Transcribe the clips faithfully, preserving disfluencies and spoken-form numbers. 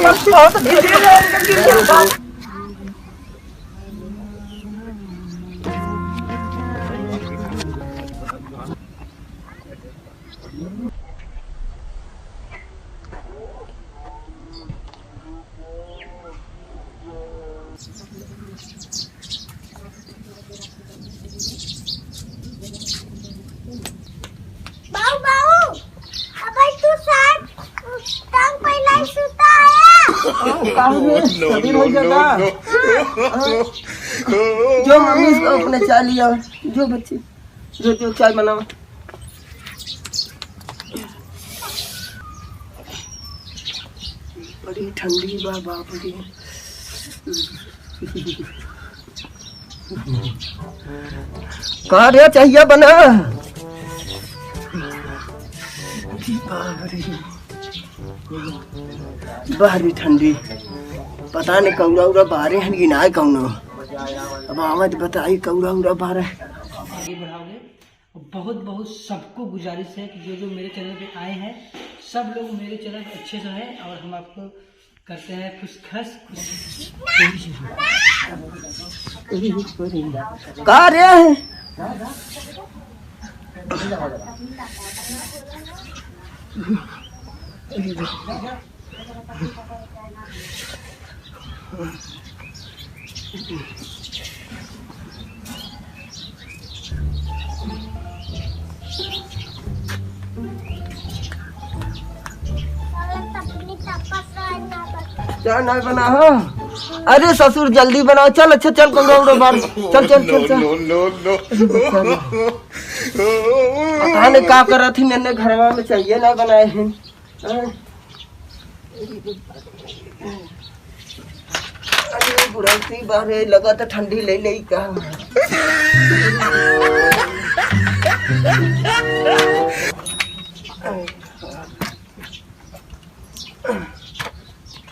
बहुत धीरे है, लेकिन बाऊ, बाऊ, अबे तू शायद टांग पे लाई सुता आया। काहे रे? No, सवेर हो no, गया no, का? No। हाँ। जो मम्मी से अपने चाय लिया, जो बच्ची, जो, जो चाय बनावा। बड़ी ठंडी बा, बाप रे। का रे, चाहिया बना? बाप रे। बाहरी ठंडी। पता नहीं कौड़ा उड़ा बारे हैं कि ना कौनो। अब आवे तो बताई कौड़ा उड़ा बारे। आगे बढ़ाओगे। और बहुत बहुत सबको गुजारिश है कि जो जो मेरे चैनल पे आए हैं, सब लोग मेरे चैनल पे अच्छे से रहें और हम आपको करते हैं खुश खस खुश। का रे? चाय नहीं बना हो? अरे ससुर, जल्दी बनाओ। चल, अच्छा, चल, कौड़ा उड़ा बार। चल, चल, चल, चल। No, no, no, no। पता नहीं का करत ही, मैंने घरवा में चाहिए ना बनाए हैं। अरे बुढ़ौती बारे लगा तो ठंडी ले ले का।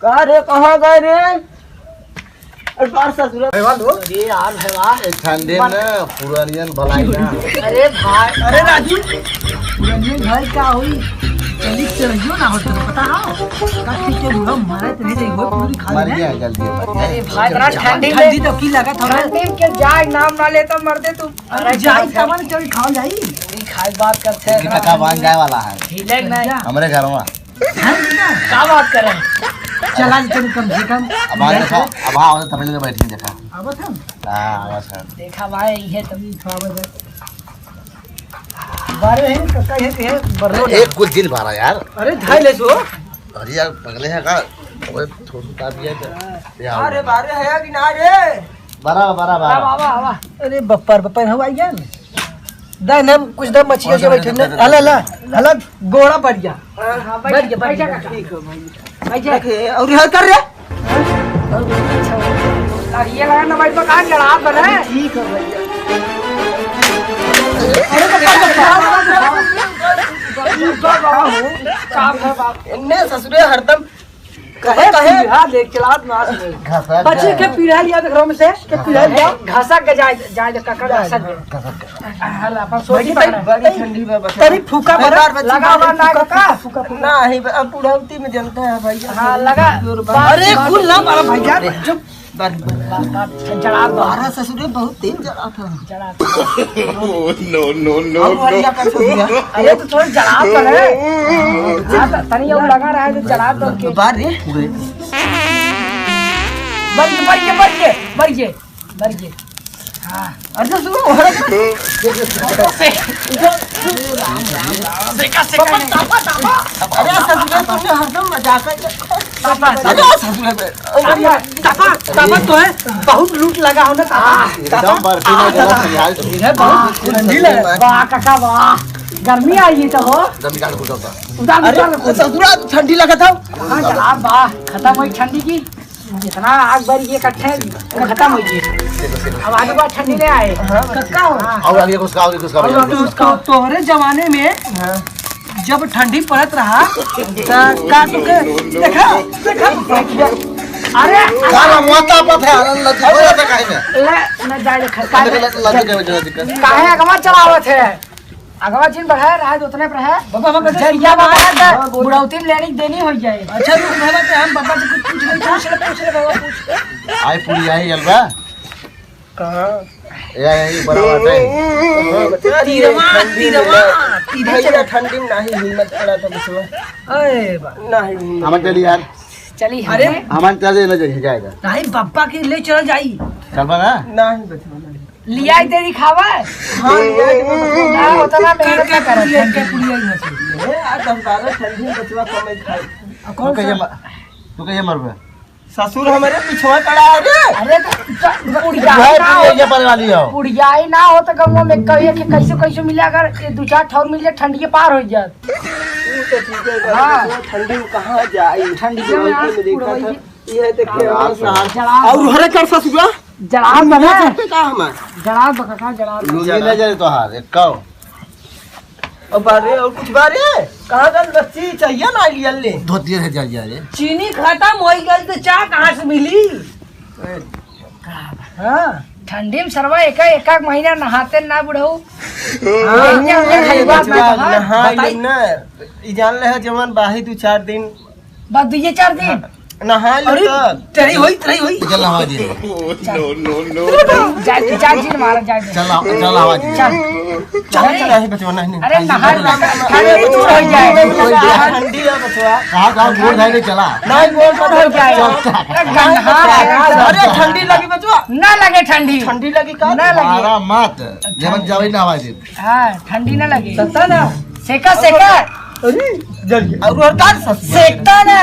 का रे, कहाँ गए रे? अरे बार ससुरा। भाई, बात हो? अरे यार, भाई, वाह। ए, ठंडे में पुरानियन भलाई ना। अरे भाई। अरे राजू, पुरानियन भाई का होई? चली चढ़ियो ना हो, तुझे पता हो? का ठीक है, बूढ़ा मारे तो नहीं जाई, वो पूरी खा मर ले। गया, जल्दी मर गया। अरे भाई, इतना ठंडी में ठंडी तो की लगा था। ठंडी के जाए नाम ना लेता, मर दे तू। अरे अरे जाई, खाओ, तमन चल खाओ जाई। पूरी खाए बात करते हैं। इनका का बन जाए वाला है। हिले नहीं। हमरे घर में। हैं? का बात कर रहे हैं? चला जी, तनी कम से कम। अब आ देखा, अब हाँ, तबले में बैठी देखा। आवत हम? हाँ, आवत हम। देखा भाई, ये तो। बारे हैं, कक्का, ये, ये बर्रो एक कुल दिन बारा यार। अरे, धाई ले सो। अरे यार, पगले हैं का? ओए, थोड़ा सा भी है तो। ये आओ। अरे, बारे है कि ना रे? बारा, बारा, बारा। आवा, आवा, आवा। अरे, बप्पर, बप्पर, हम आई गए। दे, हम कुछ दम मछिया के बैठे ने। हला, हला, हला, गोड़ा बढ़िया। हाँ, बैठ जा, बैठ जा, काका। ठीक है भाई। बैठ जा। देखे, और यहाँ कर रे। और ये लगा ना भाई, तो कहाँ चढ़ा बने? ठीक है भैया। अरे तो क्या, क्या, क्या, क्या, क्या, काम है बाप। इन्ने ससुरे हरदम कहे, कहे? पीढ़ा देख के लात मास में। घसक बच्चे के गए। पीढ़ा लिया देख रहा हूँ मैं से, के पीढ़ा लिया। घसक के जाए, जाए दे काका, घसक के। घसक गए। हल अपन सोची बड़ी, पकड़ा। बड़ी ठंडी में बस। तनी फूका अरे मारा, बार बच्ची लगा बार हुआ ना फूका, काका। फूका, फूका, फूका। ना, ही अब बुढ़ौती में जनता है भैया। हाँ, लगा। जोर बार। अरे, कुल ना मारा भैया, चुप। बार, बार। बार, बार, जड़ा बार। बारह ससुरे बहुत तेज जड़ा था। जड़ा था। Oh, no, no, no, अब no। बढ़िया कर दिया। अरे, तो थोड़ा जड़ा तो है। हाँ, तो तनी अब लगा रहा है, तो जड़ा तो के। बार रे। बढ़िए, बढ़िए, बढ़िए, बढ़िए। हाँ। अरे ससुर, अरे से। सेका, सेका नहीं। अरे ससुर, तुमने हरदम मजाक है। अरे ससुर, अरे तपा, तपा तो है, बहुत लूट लगा हो ना, तपा। एकदम बर्फी में गला खनियाल तो। ये बहुत ठंडी लगे। वाह काका वाह, गर्मी आई है तो हो। एकदम निकाल के उतार। उतार, अरे उतार, उतार। ससुरा ठंडी लगा था। हाँ, चला, वाह, खत्म हुई ठंडी की। इतना आग बढ़ गई इकट्ठे, खत्म हो गई। अब आगे बार ठंडी ले आए। हाँ। कक्का हो? हाँ। और आगे कुछ खाओ, कुछ खाओ। और आगे कुछ खाओ। तो तोहरे जमाने में हाँ। जब ठंडी पड़त रहा, त का तू के देखा, देखा। अरे, साला माता पथे आनंद जी, बोला था काहे में? ले, न जाए, ले, खा, ले, ले, ले, ले, ले, ले, ले। काहे अगवा चलावत है? अगवा जिन बढ़ा, रहा उतने पर है। बाबा, बाबा, जरिया बाबा, हाँ, बोलो। बुढ़ौती में लेनी देनी हो जाए। अच्छा, रुक बाबा, ते हम बाबा से कुछ पूछ ले, पूछ ले, पूछ ले बाबा, पूछ ले। आई पूरी आई गलबा। कहाँ? या, या, ये बड़ा बात है। हाँ, बता दिए, तीरवा, ठंडी में तीरवा, ना। तीरवा भैया, चला। ठंडी में नाही हिम्मत पड़ा था बचवा। अरे बा। नाही हिम्मत। हमारे चली यार। चली अरे। हमें। हमारे चले ना जाइए, जाएगा। नाही, बाबा के ले चला जाई। चलबा ना? नाही बचवा, नाही। लिया दे दिखावा। हाँ, लिया दे, बचवा। ना, उतना मेहनत ना कर, कर, कर, ठंडी। कर, कर, कर। ए, आज हम बारह ठंडी में बचवा कमाई खाई। आ, कौन तू कहिए सा? म-, तू कहिए मरबे? ससुर हमारे पिछवा पड़ा है रे। अरे तो, तो बुढ़िया भाई, ना तू हो, ये परे वाली हो। बुढ़िया ही ना हो तो गंगो में कहिए कि कैसे कैसे मिले, अगर ये दो चार ठौर मिले ठंडी के पार हो जात। तू तो ठीक है, हाँ। ठंडी में कहाँ जाई? ठंडी में ठंडी में देखा था। ये है देखिए, हाँ, और सहार। जड़ा और हरे कर ससुरा? जड़ा हम बना। नहीं जानते का हमार? जड़ा बका का जड़ा। लुंगी ले जाए तो हार, एक काओ। अब बारे, और कुछ बारे? कहाँ गल बच्ची? चाहिए ना लिया ले। धोती है, जा, जा रे। चीनी खत्म हो गई तो चाह कहाँ से मिली? हाँ। ठंडी में सरवा एक, एक, एक महीना नहाते ना बुढ़ऊ। हाँ। बढ़िया, बढ़िया, खाली बात ना कहा। नहा बताई। ले ना। ई जान ले है जवन बाही दो चार दिन। बस दुइये चार दिन। हाँ। नहा ले अरे, तब। तेरी होई, तेरी होई। चल, नहा दे। चल। जा, जा, जी मारा, जा, जा। चल, आ, चल, आवाज दे। चल। चल, अरे, चल, अरे, बचवा, नहीं, नहीं। अरे, नहा ले, ठंडी हो जाए। ठंडी है, बचवा। कहाँ, कहाँ, गोड़ धोए नहीं चला। नहीं, गोड़ धोए नहीं चला। चल, चल। अरे, गंधा है। अरे, ठंडी लगी, बचवा। ना लगे ठंडी। ठंडी लगी का? ना लगे। मारा मत। जेवन जावे ना आवाज दे। हाँ, ठंडी ना लगे। सत्ता ना। सेका, सेका। अरे, जल गया। और, और का सस-, सेकता ना।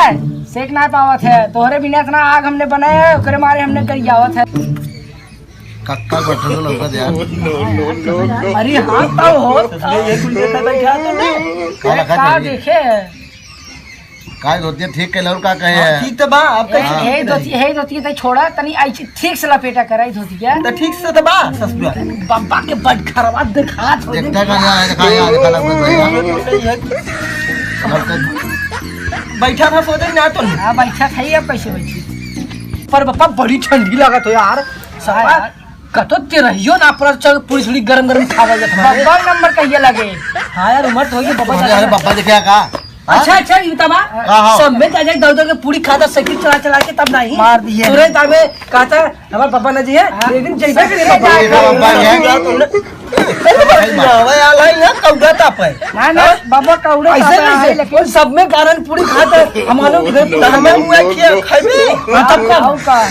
सेक ना पावत है। तोहरे बिना इतना आग हमने बनाया है, ओकरे मारे हमने गरियावत है। कक्का बैठल हो लौकत यार। अरे हाँ, तब हो। ये कुल देखा बैठा तो नहीं। का अरे, लखा का चाहिए? देखे? का धोतिया ठीक कैले और का कहे हाँ, है? ठीक तो बा, अब कैसे हे, ठीक हे रही? धोती, हे धोती तो छोड़ा, तनी आई ठीक से लपेटा कराई धोतिया। तो ठीक से तो बा, ससुरा। बाबा के बटखरवा दिखात हो देखता का नहीं आया, दिखा यार, दिखा लग रहा है। बैठा था, सोचे ना तो नहीं। हाँ, बैठा था ही, अब कैसे बैठी? पर बाबा, बड़ी ठंडी लागत हो यार। हाँ साला, यार। कतो ते रहियो ना, पर चल, पूरी थोड़ी गरम गरम खावा जात हमारे। बाबा नंबर कहिए लगे। हाँ यार, उम्र तो होगी, बाबा अरे, ज्यादा अरे, ना। बाबा देखे का? अच्छा, अच्छा, ये बतावा। का हो? सब में जा, जा, दौड़, दौड़ के पूरी खाता, साइकिल चला, चला के तब नहीं। मार दिए। तुरंत आवे, कहता, हमार पापा ना जी है, हाँ। एक दिन जैसे भी सब पापा में एक बाबा है। तुमने, अरे, बाबा, आला ही ना, कौड़ा ताप है। ना, ना, हाँ? बाबा कौड़ा ऐसे ताप है, कैसे? लेकिन वो सब में गारन पूरी खाता है, हमारे घर तो हमें मुँह खिया, खाइबे? हाँ, तब का? और का?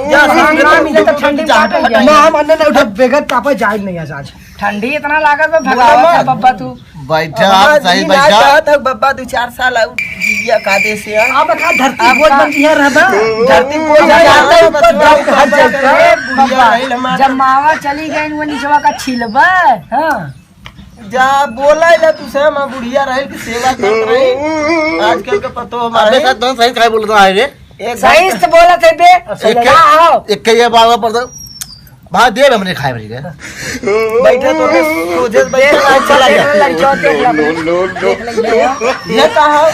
जा, ना, ना, मिले तो ठंडी में जा, काट हो जाए। ना, हम अन्य ना उठा, बेगर ताप है, जाए नहीं आज, आज। ठंडी इतना लागत बा, बोला भगावत है मत। बब्बा तू। बैठा, अब आप सही जी ना बैठा। चाहत है, बब्बा दो चार साल और जिया कादे से है। अब का धरती अब बोझ का? बन गया रहबा? धरती बोझ अब बन जाता है, गया ऊपर रहबा। दम हट जाता है। अरे बुढ़िया बब्बा, रहिल हमार। जब मावा चली गई, वो निचवा का छिलबा। हाँ। जा बोला इला तू से, हम बुढ़िया रहिल की सेवा करत रही। आजकल के पतो हमारे। अबे का तुम सही काहे बोलत रहा है रे? एक सही बात से बोलत है बे। एक का हो? एक के ये बाबा पर तो भाग दे हमने खाए भरी के। बैठा तो रे, सोझे से बैठा, आज चला गया। लड़का देख ला, देख ले, देख ले। ये कहा?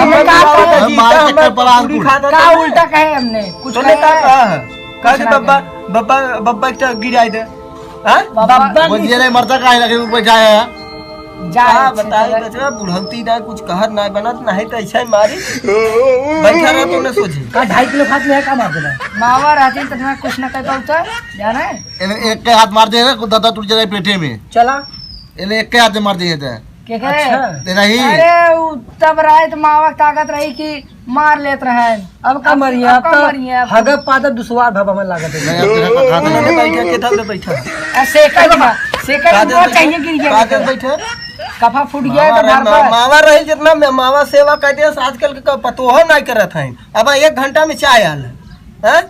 हमने का कहा? मार के कर पड़ा पूरी कुल। खाता का था। उल्टा कहे हमने? कुछ तूने कहा का है? कहा? कहा कि कुछ ना बब्बा, कहे। बब्बा, बब्बा के गिराई दे। हाँ? बब्बा वो जी रे मरता काहे लगे ऊपर जाए है? जा, का अच्छे बताई तरह। बचवा, बुढ़ौती ना कुछ कहत ना बनत, नहीं तो ऐसा ही मारी। बैठा रह तू ना सोझे। का ढाई किलो खात में है, का मार देना? मावा रहती तो तुम्हें कुछ ना कह पाता, जाना है? इन्हें एक के हाथ मार दे ना, कुछ दादा टूट जाए पेटे में। चला। इन्हें एक के हाथ से मार दिए थे। के के? अच्छा। ते नहीं। अरे, उ तब रहे तो मावा के ताकत रही कि मार लेत रहे। अब का अब, मरिया, अब का अब तो मरिया? हगे पादे दुश्वार भा हमें लागत है। नहीं, अब तेरा का खात उन्होंने नहीं। बैठा, के था बैठा? आ, सेकंड में, सेकंड कादे में बैठा? चाहिए गिर गया कादे लेकर। बैठा? कफा फूट गया मावा तो रहे, भर मा-, भर। मावा रही जितना में मावा सेवा कर दिया, आजकल के क-, पतोह नहीं करत हैं। अब एक घंटा में चाय आल है। हैं?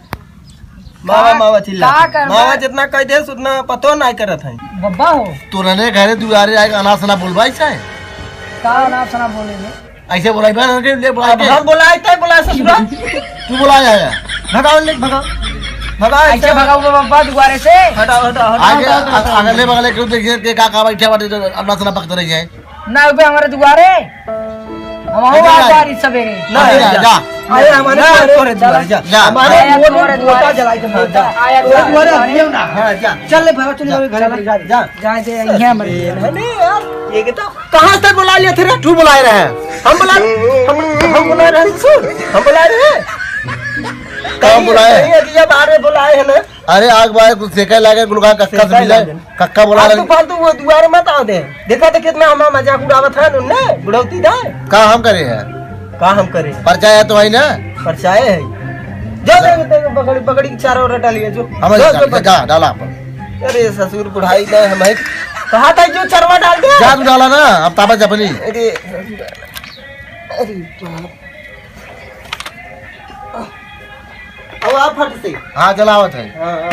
मावा, का, मावा चिल्ला का के। करबा? मावा जितना कह देस, उतना पतो नाय करत है। बब्बा हो। तोरने घरे दुआरे आए, अनाप शनाप बोलबा ऐसा है? का अनाप शनाप बोले रे? ऐसे बोलाई बा, ले, ले, बोला अब के। हम बोलाए, तय बोला ससुरा। तू बोला जाए। भगाओ, ले, भगाओ। भगाओ, ऐसे ऐसे। भगाओ बब्बा दुआरे से। हटाओ, हटाओ, हटाओ, आगे, हटाओ, हटाओ। अगले बगले के देख, देख के का, का बैठा बाटे, तो अपना सना पकते रह जाए। ना बे हमारे दुआरे। हम हो इधर आ आ। बारी सवेरे। ना, अरे, जा, जा। जा। अरे हमारे जा, दुआरे, तोरे दुआरे, जा। जा। हमारे आया मोर तोरे मोटा दुआरे। जलाई के जा। आया तोरे तोरे दुआरे दुआरे। अभी ना। हाँ, जा। चल ले भैया, चल जा, ले घरे चल। जा। जा, जा, यहाँ मत। ए, नहीं, नहीं यार, ये के तो कहाँ से बुला लिया थे रे? तू बुलाए रहे। हम बुला, हम, हम बुलाए रहे, सुन, हम बुलाए रहे। कहाँ कहीं, बुलाए? कहीं अगिया बार में बुलाए हैं ना। अरे आग बार कुछ सेके लागे, गुलगा कक्का से सेके मिले, लागे। कक्का बोला फालतू, लगे। फालतू वो दुआरे मत आओ दे। देखा तो कितना हमारा मजाक उड़ावत है उनने, बुढ़ौती दा। का हम करे हैं? का हम करे? परचा है तो भाई ना। परचा है। जो दे, दे, पकड़ी, पकड़ी के चारों ओर डालिए, जो। हम जो, जा, जो, जा, डाला पर। अरे ससुर बुढ़ाई दे हमें। कहा था जो चरवा डाल दे। जा तू डाला ना, अब ताबा जपनी। अरे, अरे बाप। अब आप फट से। हाँ, जलावत है। हाँ, हाँ।